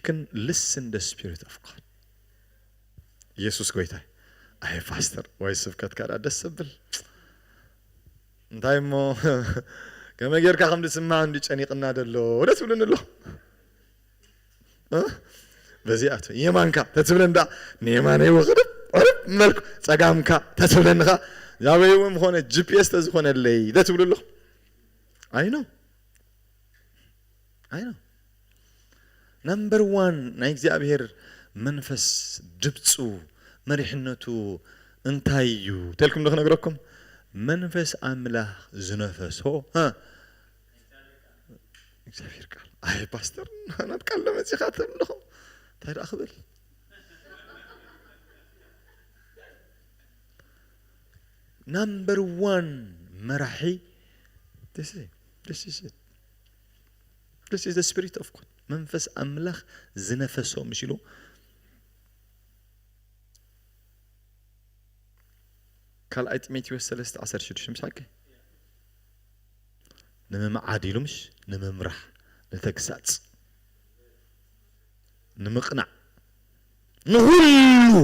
Can listen the Spirit of God. ኢየሱስ ጎይታ። ኣይ ፓስተር፣ ወይ ስብከትካ ደኣ ደስ ዝብል። እንታይ እሞ፣ ከመይ ጌርካ ከም ዝስማዕ እንዲ ጨኒቕና ደሎ፣ ወደ ትብልኒ ኣሎ። እ? በዚኣቱ የማንካ ተትብለን ደኣ ንየማነይ ወቕርብ፣ ዕርብ መልኩ፣ ጸጋምካ ተትብለንኻ፣ ዛበይ እውን ምኾነ ጂ ፒ ኤስ ተዝኾነለይ፣ ደ ትብሉ ኣሎ። ኣይ ኖ። ኣይ ኖ። ነምበር ዋን ናይ እግዚኣብሔር መንፈስ ድምፁ መሪሕነቱ እንታይ እዩ ተልኩም ዶ ክነግረኩም? መንፈስ ኣምላኽ ዝነፈሶ፣ እ? እግዚኣብሔር ቃል። ኣይ ፓስተር፣ ናብ ቃል ለመጺኻ ትብልኹም። እንታይ ደኣ ክብል? ናምበር ዋን መራሒ፣ this is it. This is it. This is the Spirit of God. መንፈስ ኣምላኽ ዝነፈሶ፣ ምሽ ኢሉ። ካልኣይ ጢሞቴዎስ ሰለስተ ዓሰርተ ሽዱሽተ፣ ምስ ሓቂ ንምምዓድ ኢሉ፣ ምሽ ንምምራሕ፣ ንተግሳጽ፣ ንምቕናዕ፣ ንኹሉ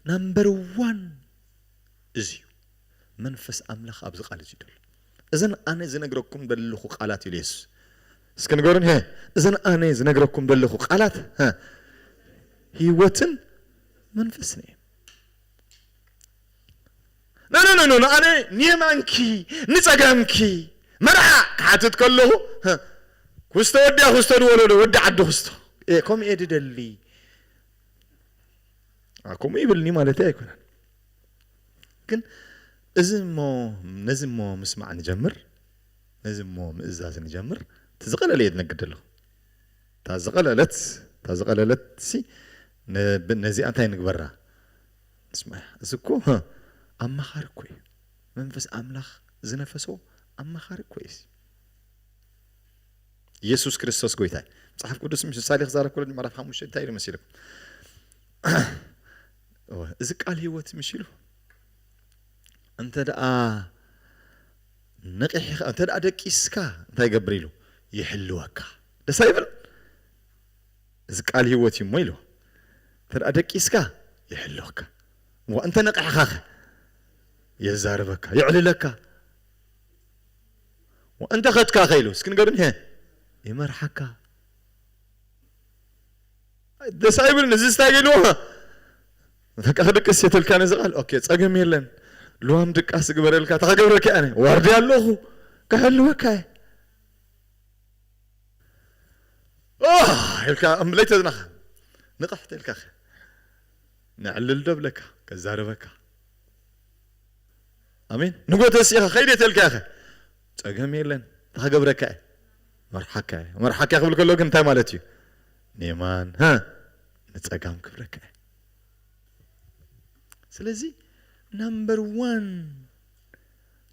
ናምበር ዋን እዚ እዩ። መንፈስ ኣምላኽ ኣብዚ ቃል እዚ እዩ ዘሎ። እዘን ኣነ ዝነግረኩም ዘለኹ ቃላት ኢሉ የሱስ። እስኪ ንገሩን፣ ሄ፣ እዘን ኣነ ዝነግረኩም ዘለኹ ቃላት፣ ሀ፣ ህይወትን መንፈስን እዩ። ኖ፣ ኖ፣ ኖ፣ ኖ፣ ኖ፣ ኣነ ንየማንኪ፣ ንጸጋምኪ፣ መርዓ ክሓትት ከለኹ፣ ሀ፣ ኩስቶ ወዲ ኩስቶ ድወለዶ፣ ወዲ ዓዲ ኩስቶ። እ፣ ከምኡ እየ ድደሊ። አ፣ ከምኡ ይብልኒ ማለት ኣይኮነን። ግን እዚ እሞ፣ ነዚ እሞ ምስማዕ ንጀምር፣ ነዚ እሞ ምእዛዝ ንጀምር፣ እቲ ዝቐለለ እየ ዝነግድ ኣለኹ። እታ ዝቐለለት፣ እታ ዝቐለለት ሲ፣ ነ-፣ ብ-፣ ነዚኣ እንታይ ንግበራ? ንስማዕ። እዚ እኮ፣ ህ፣ ኣማኻሪ እኮ እዩ። መንፈስ ኣምላኽ ዝነፈሶ ኣማኻሪ እኮ እዩ። ኢየሱስ ክርስቶስ ጎይታ እዩ። መጽሓፍ ቅዱስ ምስ ምሳሌ ክዛረብ ከሎ ምዕራፍ ሓሙሽተ እንታይ ኢሉ መሲልኩም? እወ፣ እዚ ቃል ህይወት ምሽ ኢሉ። እንተ ደኣ ነቂሕኻ፣ እንተ ደኣ ደቂስካ እንታይ ይገብር ኢሉ? ይሕልወካ። ደስ ኣይብል? እዚ ቃል ህይወት እዩ እሞ ኢሉ። እንተ ደኣ ደቂስካ ይሕልወካ። እሞ እንተ ነቂሕኻ ኸ? የዛርበካ፣ የዕልለካ። እሞ እንተ ኸድካ ኸ ኢሉ፣ እስኪ ንገሩን፣ ሄ፣ ይመርሓካ። ደስ ኣይብልን፣ እዚ ስታይ ኢልዎ። በቃ ክድቅስ እየ ተልካ ነዚ ቃል፣ ኦኬ፣ ጸገም የለን። ልዋም ድቃስ ግበረልካ፣ ተኸገብረካ ኣነ። ዋርድያ ኣለኹ፣ ክሕልወካ እየ። ኦ፣ ኢልካ፣ እምብለይ ተዝናኻ። ንቕሕ ተልካ ኸ። ነዕልል ዶ ብለካ፣ ከዛርበካ። ኣሜን። ንጎ ተሲእኻ፣ ኸይደ ተልካ ኸ። ጸገም የለን፣ ተኸገብረካ እየ። መርሓካ እየ። መርሓካ ክብል ከሎ ግን እንታይ ማለት እዩ? ንየማን፣ ሃ? ንጸጋም ክብለካ እየ። ስለዚ ናምበር ዋን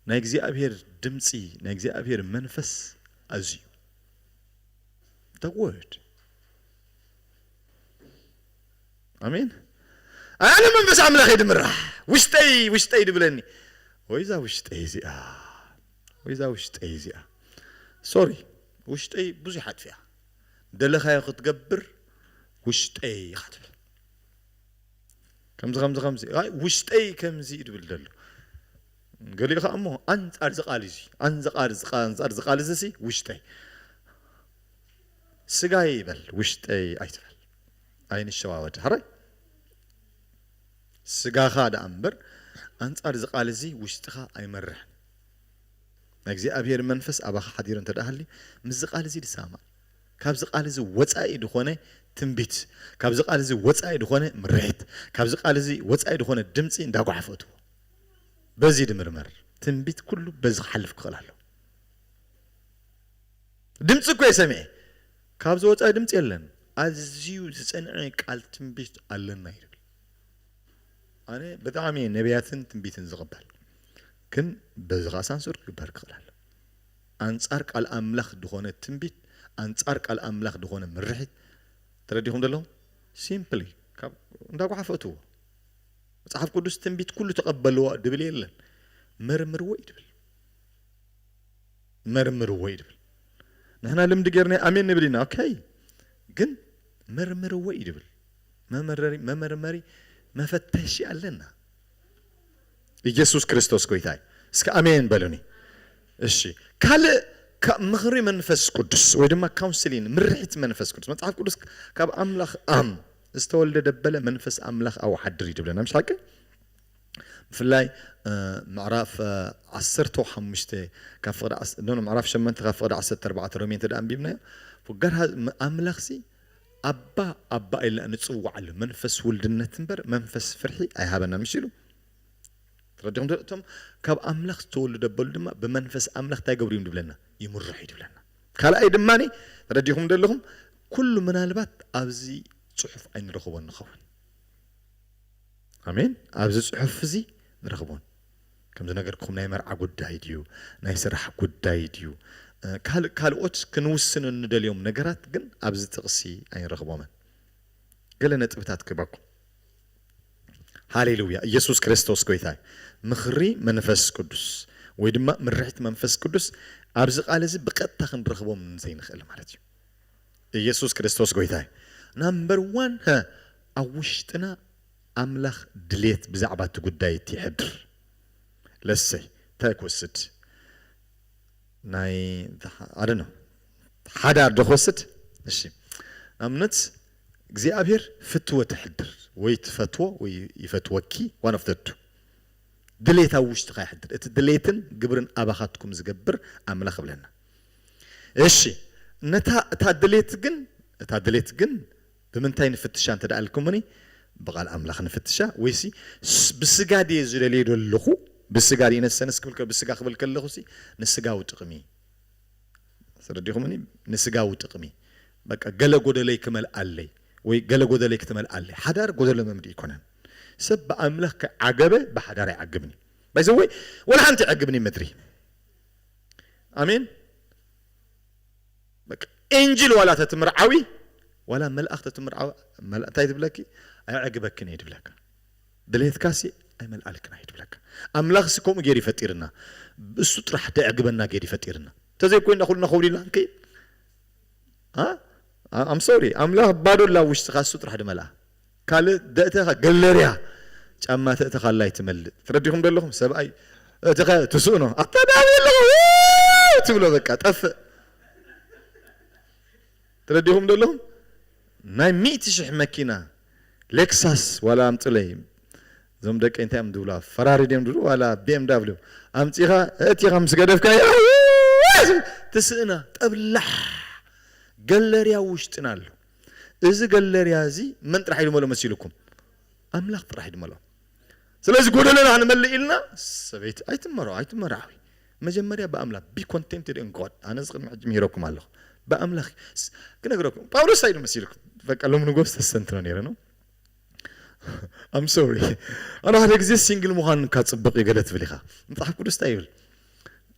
ናይ እግዚኣብሔር ድምፂ፣ ናይ እግዚኣብሔር መንፈስ ኣዝዩ the word። ኣሜን። ኣነ መንፈስ ኣምላኽ እየ ድምራሕ፣ ውሽጠይ፣ ውሽጠይ ድብለኒ። ወይዛ ውሽጠይ እዚኣ፣ ወይዛ ውሽጠይ እዚኣ። ሶሪ፣ ውሽጠይ ብዙሕ ኣጥፊኣ። ደለኻዮ ክትገብር ውሽጠይ ኢኻ ትብል። ከምዚ፣ ከምዚ፣ ከምዚ። ኣይ፣ ውሽጠይ ከምዚ እዩ ድብል ደሎ። ገሊኡ ኸዓ እሞ ኣንጻር እዚ ቃል እዚ፣ ኣንጻር እዚ ቃ-፣ ኣንጻር እዚ ቃል እዚ ሲ ውሽጠይ። ስጋይ ይበል፣ ውሽጠይ ኣይትበል። ኣይንሸዋወድ። ሕራይ? ስጋኻ ደኣ እምበር፣ ኣንጻር እዚ ቃል እዚ ውሽጥኻ ኣይመርሕን። ናይ እግዚኣብሔር መንፈስ ኣባኻ ሓዲሩ እንተ ደኣ ሃልዩ፣ ምስዚ ቃል እዚ ድሳማዕ። ካብዚ ቃል እዚ ወጻኢ ድኾነ ትንቢት፣ ካብዚ ቃል እዚ ወጻኢ ድኾነ ምርሒት፣ ካብዚ ቃል እዚ ወጻኢ ድኾነ ድምጺ እንዳጓሓፈ እትዎ። በዚ ድምርመር። ትንቢት ኩሉ በዚ ክሓልፍ ክኽእል ኣለዎ። ድምጺ እኮ እየ ሰሚዐ። ካብዚ ወጻኢ ድምጺ የለን። ኣዝዩ ዝጸንዐ ቃል ትንቢት ኣለና እዩ ዝብል። ኣነ ብጣዕሚ እየ ነቢያትን ትንቢትን ዝቕበል። ግን በዚ ኸዓ ሳንሱር ክግበር ክኽእል ኣሎ። ኣንጻር ቃል ኣምላኽ ድኾነ ትንቢት፣ ኣንጻር ቃል ኣምላኽ ድኾነ ምርሒት፣ ተረዲኹም ዘለኹም? ሲምፕሊ፣ ካብ፣ እንዳጓሓፈ እትዎ። መጽሓፍ ቅዱስ ትንቢት ኩሉ ተቐበልዎ ድብል የለን። መርምርዎ እዩ ድብል። መርምርዎ እዩ ድብል። ንሕና ልምዲ ጌርና ኣሜን ንብል ኢና። ኦኬ። ግን መርምርዎ እዩ ድብል። መመረሪ መመርመሪ መፈተሺ ኣለና። ኢየሱስ ክርስቶስ ጎይታ እዩ። እስከ ኣሜን በሉኒ። እሺ፣ ካልእ ካብ ምኽሪ መንፈስ ቅዱስ ወይ ድማ ካውንስሊን ምርሒት መንፈስ ቅዱስ፣ መጽሓፍ ቅዱስ ካብ ኣምላኽ ኣም ዝተወልደ ደበለ መንፈስ ኣምላኽ ኣብኡ ሓድር እዩ ድብለና፣ ምሽ ሓቂ? ብፍላይ ምዕራፍ ዓሰርተ ሓሙሽተ ካብ ፍቕዲ ምዕራፍ ሸመንተ ካብ ፍቕዲ ዓሰርተ ኣርባዕተ ሮሜ እንተ ኣንቢብናዮ፣ ፍጋር ኣምላኽሲ ኣባ ኣባ ኢልና ንፅዋዓሉ መንፈስ ውልድነት እምበር መንፈስ ፍርሒ ኣይሃበናን፣ ምሽ ኢሉ? ተረዲኹም? እቶም ካብ ኣምላኽ ዝተወልዱ ደበሉ ድማ ብመንፈስ ኣምላኽ እንታይ ገብሩ እዮም ድብለና? ይምርሑ እዩ ድብለና። ካልኣይ ድማ ተረዲኹም ደለኹም? ኩሉ ምናልባት ኣብዚ ፅሑፍ ኣይንረኽቦን ንኸውን። ኣሜን። ኣብዚ ፅሑፍ እዚ ንረኽቦን። ከም ዝነገርኩም ናይ መርዓ ጉዳይ ድዩ፣ ናይ ስራሕ ጉዳይ ድዩ፣ ካልእ ካልኦት ክንውስን እንደልዮም ነገራት ግን ኣብዚ ጥቕሲ ኣይንረኽቦምን። ገለ ነጥብታት ክበኩም። ሃሌሉያ፣ ኢየሱስ ክርስቶስ ጎይታ እዩ። ምኽሪ መንፈስ ቅዱስ ወይ ድማ ምርሒት መንፈስ ቅዱስ ኣብዚ ቃል እዚ ብቐጥታ ክንረኽቦም ዘይንኽእል ማለት እዩ። ኢየሱስ ክርስቶስ ጎይታ እዩ። ናምበር ዋን፣ ኣብ ውሽጥና ኣምላኽ ድሌት ብዛዕባ እቲ ጉዳይ እቲ ይሕድር። ለሰይ እንታይ ክወስድ ናይ ኣደነ ሓዳር ዶ ክወስድ? እሺ፣ ንኣብነት እግዚኣብሔር ፍትወ ተሕድር ወይ ትፈትዎ ወይ ይፈትወኪ፣ ዋን ኦፍ ዘ ቱ። ድሌት ኣብ ውሽጥኻ ይሕድር። እቲ ድሌትን ግብርን ኣባኻትኩም ዝገብር ኣምላኽ እብለና። እሺ፣ ነታ እታ ድሌት ግን እታ ድሌት ግን ብምንታይ ንፍትሻ እንተ ደኣ ኢልኩምኒ፣ ብቓል ኣምላኽ ንፍትሻ ወይሲ ብስጋ ድየ ዝደልዮ ዘለኹ? ብስጋ ድየ ነሰንስ ክብል ከ ብስጋ ክብል ከለኹ ሲ ንስጋዊ ጥቕሚ ተረዲኹምኒ? ንስጋዊ ጥቕሚ በቃ ገለ ጎደለይ ክመልኣለይ ወይ ገለ ጎደለይ ክትመልኣለይ። ሓዳር ጎደሎ መምልኢ ኣይኮነን። ሰብ ብኣምላኽ ከዓገበ ብሓዳር ኣይዓግብን እዩ። ባይዘወይ ወላ ሓንቲ ኣይዓግብን እዩ ምድሪ። ኣሜን። በቃ ኤንጅል ዋላ ተትምርዓዊ ዋላ መልኣኽ ተትምርዓዊ መል- እንታይ ትብለኪ? ኣይዕግበክን እየ ትብለካ። ድሌትካሲ ኣይመልኣልክን እየ ትብለካ። ኣምላኽሲ ከምኡ ገይሩ ይፈጢርና። እሱ ጥራሕ ደዕግበና ገይሩ ይፈጢርና። ተዘይኮይና ኩልና ከውዲልና ንከይድ። ኣም ሶሪ፣ ኣምላኽ ባዶ ላ ውሽጥኻ እሱ ጥራሕ ድመልኣ። ካልእ ደእተኻ ገለርያ ጫማ ተእተኻ ኣላ ይትመልእ። ትረዲኹም ደለኹም? ሰብኣይ እትኸ ትስእኖ ኣታ ዳብ ኣለኹ ትብሎ በቃ ጠፍእ። ትረዲኹም ደለኹም? ናይ ሚእቲ ሽሕ መኪና ሌክሳስ ዋላ ኣምፅለይ። እዞም ደቂ እንታይ እዮም ድብላ? ፈራሪ ድዮም ድብሉ ዋላ ቢ ኤም ዳብሊው ኣምፂኻ እቲኻ ምስ ገደፍካ ትስእና ጠብላሕ። ገለርያ ውሽጥና ኣሎ። እዚ ገለርያ እዚ መን ጥራሕ እዩ ድመሎ መሲልኩም? ኣምላኽ ጥራሕ እዩ ድመሎ። ስለዚ ጎደሎና ክንመልእ ኢልና ሰበይቲ ኣይትመርዖ ኣይትመርዓዊ። መጀመርያ ብኣምላኽ be contented in God። ኣነ እዚ ቅድሚ ሕጂ ምሂረኩም ኣለኹ። ብኣምላኽ ስ- ክነግረኩም ጳውሎስ ኣይዱ መሲልኩም በቃ ሎም ንጎስ ተሰንትኖ ነይረ ነው። ኣም ሶሪ። ኣነ ሓደ ግዜ ሲንግል ምዃን ካብ ፅብቕ እዩ ገለ ትብል ኢኻ። መፅሓፍ ቅዱስ እንታይ ይብል?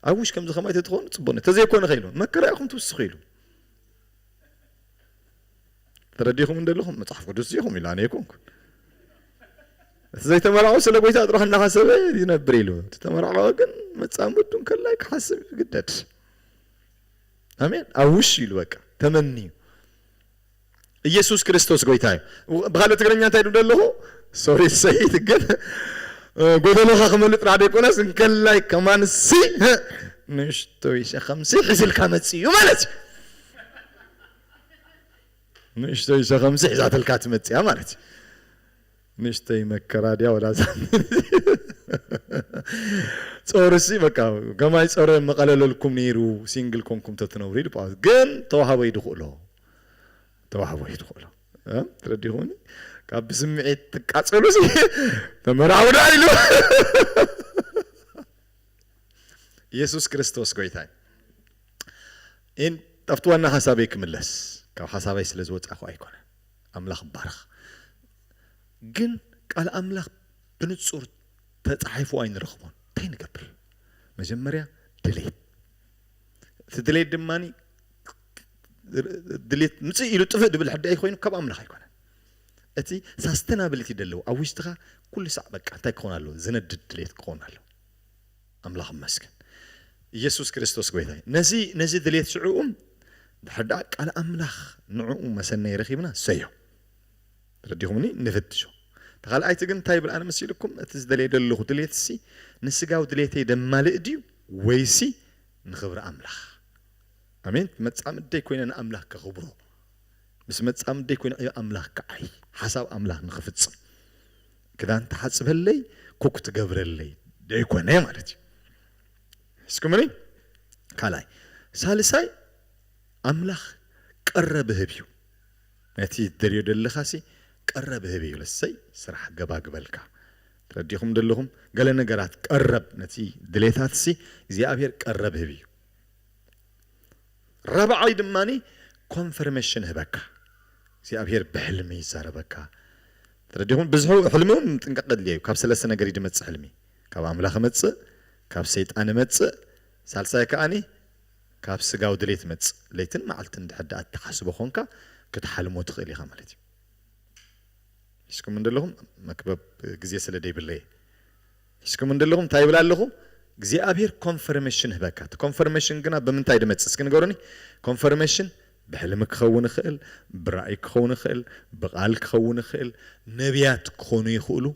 ኣብ ውሽ ከምዚ ከማይ ተትኾኑ ፅቡቅ ነው። ተዘይኮነ ከይሉ መከራ ኢኹም ትውስኹ ኢሉ። ተረዲኹም እንደለኹም መጽሓፍ ቅዱስ ኢኹም ኢሉ ኣነ ኣይኮንኩን። እቲ ዘይተመርዓወ ስለ ጎይታ ጥራሕ እናሓሰበ ይነብር ኢሉ። እቲ ተመርዓወ ግን መጻምዱ እንከላይ ክሓስብ ይግደድ። ኣሜን። ኣብ ውሽ ኢሉ በቃ ተመንዩ። ኢየሱስ ክርስቶስ ጎይታ እዩ። ብኻልእ ትግርኛ እንታይ ኢሉ ኣለኹ? ሶሪ ሰይት ግን ጎደሎኻ ክመልእ ጥራሕ ዘይኮነስ እንከላይ ከማን ሲ ንእሽቶይ ሸኸምሲ ሒዝልካ መጽእ እዩ ማለት እዩ። ንእሽቶይ ሸኸምሲ ሒዛትልካ ትመጽእ እያ ማለት እዩ። ንእሽተይ መከራ ድያ ወላ እዛ ጾርሲ በቃ ከማይ ጾረ መቐለለልኩም ነይሩ ሲንግል ኮንኩም ተትነብሩ ኢሉ ጳውሎስ ግን ተዋህቦ ይድኽእሎ ተዋህቦ ይድኽእሎ እ? ተረዲኹኒ ካብ ብስምዒት ትቃጸሉ ሲ ተመራውዳ ኢሉ ኢየሱስ ክርስቶስ ጎይታይ እን ኣብቲ ዋና ሓሳበይ ክምለስ ካብ ሓሳበይ ስለ ዝወፃኹ ኣይኮነ ኣምላኽ ባርኽ ግን ቃል ኣምላኽ ብንፁር ተፃሒፉ ኣይንረኽቦን እንታይ ንገብር መጀመርያ ድሌት እቲ ድሌት ድማ ድሌት ምፅእ ኢሉ ጥፍእ ድብል ሕዳይ ኮይኑ ካብ ኣምላኽ ኣይኮነን እቲ ሳስተናብሊቲ ደለዎ ኣብ ውሽጥኻ ኩሉ ሳዕ በቃ እንታይ ክኾን ኣለዎ ዝነድድ ድሌት ክኾን ኣለዎ ኣምላኽ መስገን ኢየሱስ ክርስቶስ ጎይታ ነዚ ነዚ ድሌት ሽዕኡም ድሕር ደኣ ቃል ኣምላኽ ንዕኡ መሰነይ ረኺብና ሰዮ ረዲኹምኒ ንፍትሾ። ተኻልኣይቲ ግን እንታይ ይብል ኣነ መሲልኩም እቲ ዝደለየ ዘለኹ ድሌትሲ ንስጋዊ ድሌተይ ደማልእ ድዩ ወይሲ ንኽብሪ ኣምላኽ? ኣሜን። መጻምደይ ኮይነ ንኣምላኽ ከኽብሮ ምስ መጻምደይ ኮይነ ዕዮ ኣምላኽ ከዓይ ሓሳብ ኣምላኽ ንኽፍጽም ክዳን ትሓጽበለይ ኩክ ትገብረለይ ደይኮነ ማለት እዩ። እስኩምኒ ካልኣይ ሳልሳይ ኣምላኽ ቀረብ ህብ እዩ። ነቲ ደልዮ ደለኻሲ ቀረብ ህብ እዩ። ለሰይ ስራሕ ገባ ግበልካ ትረዲኹም ደለኹም ገለ ነገራት ቀረብ ነቲ ድሌታትሲ እግዚኣብሔር ቀረብ ህብ እዩ። ራብዓይ ድማ ኮንፈርሜሽን ህበካ እግዚኣብሔር ብሕልሚ ይዛረበካ። ተረዲኹም ብዙሕ ሕልሚ እውን ጥንቃቄ ድልየ እዩ። ካብ ሰለስተ ነገር ድመፅእ ሕልሚ ካብ ኣምላኽ መፅእ ካብ ሰይጣን መፅእ ሳልሳይ ከዓኒ ካብ ስጋዊ ድሌት መፅእ። ለይትን መዓልትን ድሕር ደኣ እትሓስቦ ኮንካ ክትሓልሞ ትኽእል ኢኻ ማለት እዩ። ሒዝኩም እንደለኹም መክበብ ግዜ ስለ ደይብለየ ሒዝኩም እንደለኹም እንታይ ይብል ኣለኹ እግዚኣብሔር ኮንፈርሜሽን ህበካ። እቲ ኮንፈርሜሽን ግና ብምንታይ ድመፅእ እስኪ ንገሩኒ። ኮንፈርሜሽን ብሕልሚ ክኸውን ይኽእል፣ ብራእይ ክኸውን ይኽእል፣ ብቃል ክኸውን ይኽእል፣ ነቢያት ክኾኑ ይኽእሉ።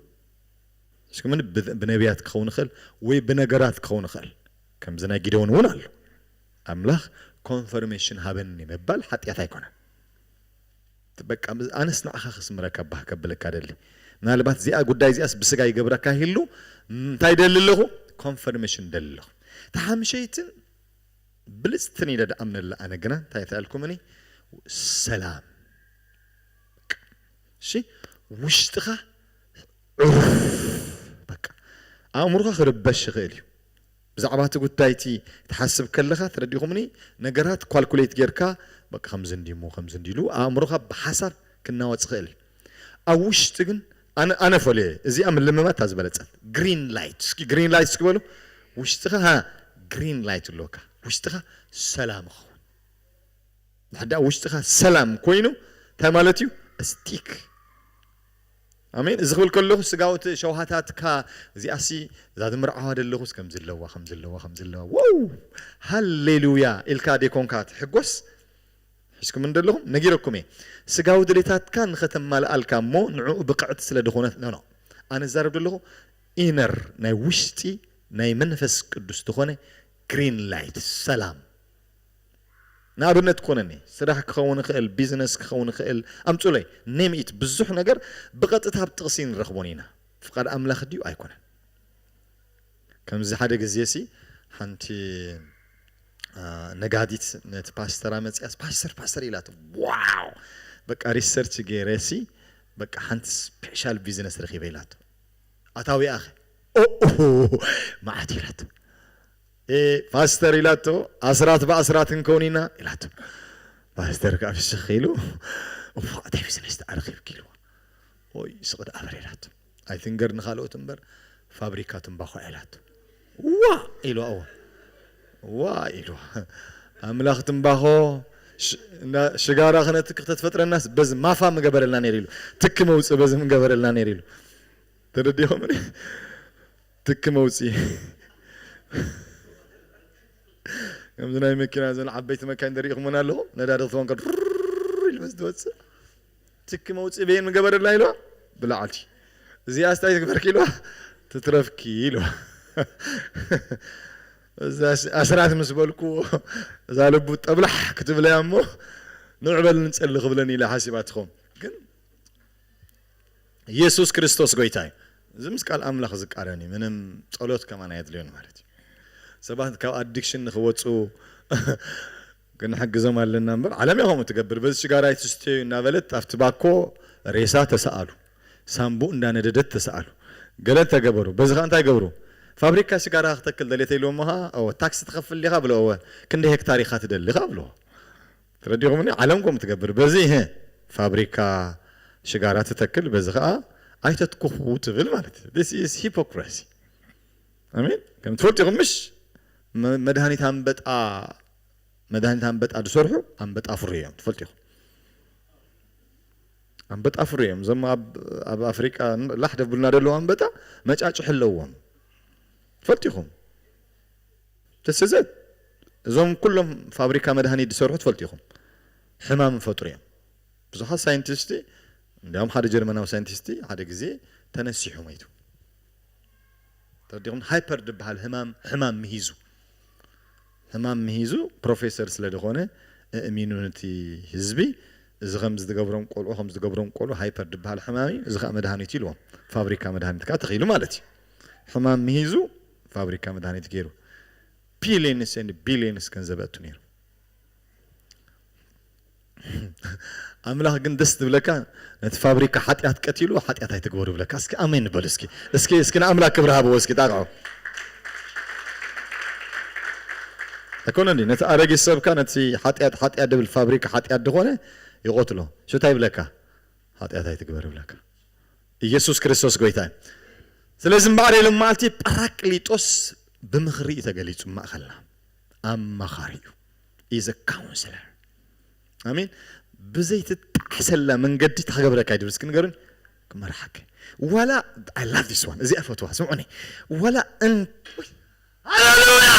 እስኪ ምን ብነቢያት ክኸውን ይኽእል ወይ ብነገራት ክኸውን ይኽእል። ከምዚ ናይ ጊደውን እውን ኣሎ። ኣምላኽ ኮንፈርሜሽን ሃበኒ ምባል ሓጢኣት ኣይኮነን። በቃ ኣነስ ንዓኻ ክስምረካ ባህ ከብለካ ደሊ። ምናልባት እዚኣ ጉዳይ እዚኣስ ብስጋ ይገብረካ ይህሉ እንታይ ደሊ ኣለኹ ኮንፈርሜሽን ደሊ ኣለኹ። ተሓምሸይትን ብልፅትን ኢለ ድኣምነላ ኣነ ግና እንታይ ተልኩምኒ ሰላም እሺ ውሽጥኻ ዕሩፍ በቃ ኣእምሮኻ ክርበሽ ይኽእል እዩ። ብዛዕባ እቲ ጉዳይ እቲ ትሓስብ ከለኻ ተረዲኹምኒ ነገራት ኳልኩሌት ጌርካ በቃ ከምዚ እንዲሞ ከምዚ እንዲሉ ኣእምሮኻ ብሓሳብ ክናወፅ ይኽእል እዩ። ኣብ ውሽጢ ግን ኣነ ኣነ ፈልየ እዚኣ ምልምማት እታ ዝበለፀት ግሪን ላይት እስኪ ግሪን ላይት እስኪ በሉ። ውሽጥኻ ሃ ግሪን ላይት ኣለካ ውሽጥኻ ሰላም ይኸውን። ድሕዳ ውሽጥኻ ሰላም ኮይኑ እንታይ ማለት እዩ? ስቲክ ኣሜን። እዚ ክብል ከለኹ ስጋዊ እቲ ሸውሃታትካ እዚኣሲ እዛ ዝምርዓዋ ዘለኹስ ከም ዘለዋ ከም ዘለዋ ከም ዘለዋ ወው ሃሌሉያ ኢልካ ደይኮንካ ትሕጎስ ሒዝኩም እንደለኹም ነጊረኩም እየ። ስጋዊ ድሌታትካ ንኸተማልኣልካ እሞ ንዕኡ ብቕዕቲ ስለ ዝኾነት ኖ ኖ ኣነ ዛረብ ዘለኹ ኢነር ናይ ውሽጢ ናይ መንፈስ ቅዱስ ዝኾነ ግሪን ላይት ሰላም ንኣብነት ክኾነኒ ስራሕ ክኸውን ይኽእል፣ ቢዝነስ ክኸውን ይኽእል፣ ኣምፁለይ ኔም ኢት ብዙሕ ነገር ብቐጥታ ኣብ ጥቕሲ ንረኽቦን ኢና። ፍቓድ ኣምላኽ ድዩ ኣይኮነን? ከምዚ ሓደ ግዜ ሲ ሓንቲ ነጋዲት ነቲ ፓስተራ መፅያስ ፓስተር ፓስተር ኢላቶ ዋው በቃ ሪሰርች ገይረ ሲ በቃ ሓንቲ ስፔሻል ቢዝነስ ረኺበ ኢላቶ ኣታዊኣኸ ኦኦ መዓት ኢላቶ ፓስተር ኢላቶ ኣስራት ብኣስራት ክንከውን ኢና ኢላቶ። ፓስተር ከዓ ፍስኽ ኢሉ እንታይ ቢዝነስ ተኣረኺብኪ ኢልዋ። ኦይ ስቕ ደኣ በል ኢላቶ። ኣይትንገር ንኻልኦት እምበር ፋብሪካ ትምባኾ ኢላቶ። ዋ ኢልዋ እወ ዋ ኢልዋ ኣምላኽ ትምባኾ ሽጋራ ክነትክ ተትፈጥረናስ በዚ ማፋ ምገበረልና ነይሩ ኢሉ ትኪ መውፅእ በዚ ምገበረልና ነይሩ ኢሉ ተረዲኹም ትኪ መውፅኢ ከምዚ ናይ መኪና ዘን ዓበይቲ መካይን ደሪእኹመን ኣለኹም ነዳዲ ክትኮን ኢሉ ምስ ትወፅእ ትኪ መውፅኢ በየን ምገበረላ ኢልዋ ብላዕሊ እዚኣ ስታይ ትግበርኪ ኢልዋ ትትረፍኪ ኢልዋ እዛ ኣስራት ምስ በልኩ እዛ ልቡ ጠብላሕ ክትብለያ እሞ ንዕበል ንፀሊ ክብለኒ ኢለ ሓሲባ ትኾም ግን ኢየሱስ ክርስቶስ ጎይታ እዩ። እዚ ምስ ቃል ኣምላኽ ዝቃረን እዩ። ምንም ጸሎት ከማን ኣየድልዮን ማለት እዩ። ሰባት ካብ ኣዲክሽን ንኽወፁ ክንሕግዞም ኣለና እምበር ዓለም እያ ከምኡ ትገብር። በዚ ሽጋራ ኣይትስተዩ እናበለት ኣብቲ ባኮ ሬሳ ተሰኣሉ፣ ሳምቡእ እንዳነደደት ተሰኣሉ፣ ገለ ተገበሩ። በዚ ከዓ እንታይ ገብሩ? ፋብሪካ ሽጋራ ክተክል ደልየ ተይልዎ እሞ ከዓ እወ ታክሲ ትኸፍል ዲኻ ብሎ እወ ክንደይ ሄክታር ኢኻ ትደሊ ከዓ ብሎ ተረዲኹምኒ ዓለም ከም ትገብር በዚ ህ ፋብሪካ ሽጋራ ትተክል በዚ ከዓ ኣይተትኩኹ ትብል ማለት እዩ this is hypocrisy ኣሜን ከም ትፈልጡ ኢኹም ምሽ መድሃኒት ኣንበጣ መድሃኒት ኣንበጣ ዝሰርሑ ኣንበጣ ፍሩ እዮም ትፈልጡ ኢኹም ኣንበጣ ፍሩ እዮም እዞም ኣብ ኣፍሪቃ ላሕ ደብሉና ደለዉ ኣንበጣ መጫጭሕ ኣለዎም ትፈልጡ ኢኹም ተስዘት እዞም ኩሎም ፋብሪካ መድሃኒት ዝሰርሑ ትፈልጡ ኢኹም ሕማም ፈጥሩ እዮም። ብዙሓት ሳይንቲስቲ፣ እንዲያውም ሓደ ጀርመናዊ ሳይንቲስቲ ሓደ ግዜ ተነሲሑ መይቱ። ተረዲኹም? ሃይፐር ዝበሃል ሕማም፣ ሕማም ምሂዙ፣ ሕማም ምሂዙ ፕሮፌሰር ስለ ዝኾነ፣ እእሚኑ ነቲ ህዝቢ፣ እዚ ከም ዝገብሮም ቆልዑ፣ ከም ዝገብሮም ቆልዑ ሃይፐር ዝበሃል ሕማም እዩ፣ እዚ ከዓ መድሃኒት ኢልዎም። ፋብሪካ መድሃኒት ከዓ ተኺሉ ማለት እዩ። ሕማም ምሂዙ ፋብሪካ መድሃኒት ገይሩ፣ ቢሊየንስ ኤንድ ቢሊየንስ ገንዘብ ኣቱ ነይሩ። ኣምላኽ ግን ደስ ዝብለካ፣ ነቲ ፋብሪካ ሓጢኣት ቀቲሉ ሓጢኣት ኣይትግበሩ ይብለካ። እስኪ ኣሜን በሉ እስኪ። እስኪ እስኪ ንኣምላኽ ክብሪ ሃብዎ እስኪ ጣቕዑ። ኣይኮነ እንዲ ነቲ ኣረጊት ሰብካ ነቲ ሓጢኣት ሓጢኣት ድብል ፋብሪካ ሓጢኣት ዝኾነ ይቆትሎ። ሽታ ይብለካ፣ ሓጢኣት ኣይትግበር ይብለካ። ኢየሱስ ክርስቶስ ጎይታ እዩ። ስለዚ እምበኣር የሎም መዓልቲ ጳራቅሊጦስ ብምኽሪ እዩ ተገሊጹ። ማእኸልና ኣማኻሪ እዩ። ኢዘ ካውንስለር። ኣሜን። ብዘይትጣዕሰላ መንገዲ ታገበረካ ይድብል እስኪ ንገሩን ክመርሓከ ዋላ I love this one፣ እዚኣ ፈትዋ ስምዑኒ። ዋላ እን ሃሌሉያ።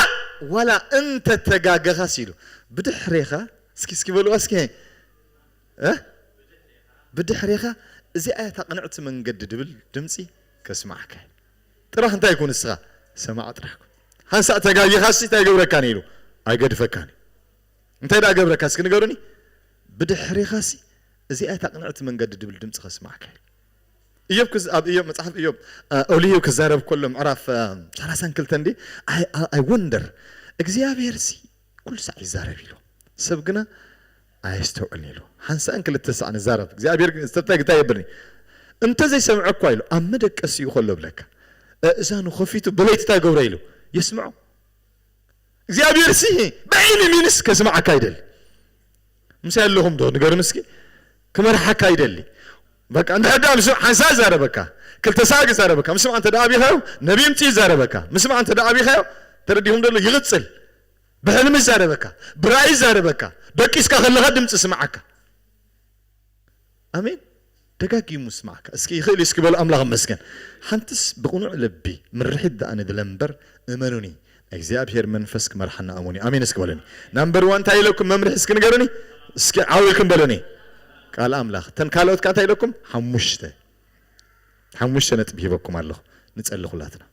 ዋላ እንተ ተጋገኻስ ኢሉ ብድሕሬኻ እስኪ እስኪ በልዋ እስኪ እ ብድሕሬኻ እዚኣ እያ እታ ቅንዕቲ መንገዲ ድብል ድምፂ ከስማዓካ። ጥራሕ እንታይ ይኩን ንስኻ ሰማዕ ጥራሕ ኩን። ሓንሳእ ተጋጊኻሲ እንታይ ይገብረካን ኢሉ ኣይገድፈካን። እንታይ ደኣ ገብረካ እስኪ ንገሩኒ። ብድሕሬኻሲ እዚኣ እታ ቅንዕቲ መንገዲ ድብል ድምፂ ከስማዓካ ኢሉ። እዮብ ክዝ- ኣብ እዮብ መፅሓፍ እዮብ ኦልዩ ክዛረብ ከሎ ምዕራፍ ሰላሳን ክልተን እንዲ ኣይ ወንደር እግዚኣብሔር ሲ ኩሉ ሳዕ ይዛረብ ኢሉ ሰብ ግና ኣየስተውዕልን ኢሉ። ሓንሳእን ክልተ ሳዕ ንዛረብ እግዚኣብሔር ግን ዝተታይ ግታ የብልኒ። እንተ ዘይሰምዐ እኳ ኢሉ ኣብ መደቀሲኡ ከሎ ብለካ እእዛኑ ከፊቱ ብለይቲ እንታይ ገብረ ኢሉ የስምዖ። እግዚኣብሔር ሲ ብዓይኒ ሚንስ ከስማዓካ ይደሊ። ምሳይ ኣለኹም ዶ ንገርም እስኪ። ክመርሓካ ይደሊ። በቃ እንድሕር ደኣ ምስ ሓንሳ ይዛረበካ ክልተ ሳግ ይዛረበካ ምስማዕ እንተ ደኣ ኣቢኻዮ ነቢ ምፅ ይዛረበካ ምስማዕ እንተ ደኣ ኣቢኻዮ ተረዲኹም ደሎ ይቕፅል። ብሕልሚ ይዛረበካ ብራእይ ይዛረበካ ደቂስካ ከለኻ ድምፂ ስምዓካ። ኣሜን። ደጋጊሙ ስማዕካ እስኪ ይኽእል እዩ እስኪ በሉ ኣምላኽ መስገን። ሓንትስ ብቕኑዕ ልቢ ምርሒት ደኣ ንድለ እምበር እመኑኒ እግዚኣብሔር መንፈስ ክመርሓና ኣሙን እዩ። ኣሜን እስኪ በሉኒ። ናምበር ዋን እንታይ ኢለኩም መምርሒ እስኪ ንገሩኒ። እስኪ ዓው ኢልኩም በሉኒ። ቃል ኣምላኽ እተን ካልኦት ከዓ እንታይ ኢለኩም ሓሙሽተ ሓሙሽተ ነጥቢ ሂበኩም ኣለኹ። ንጸሊ ኩላትና።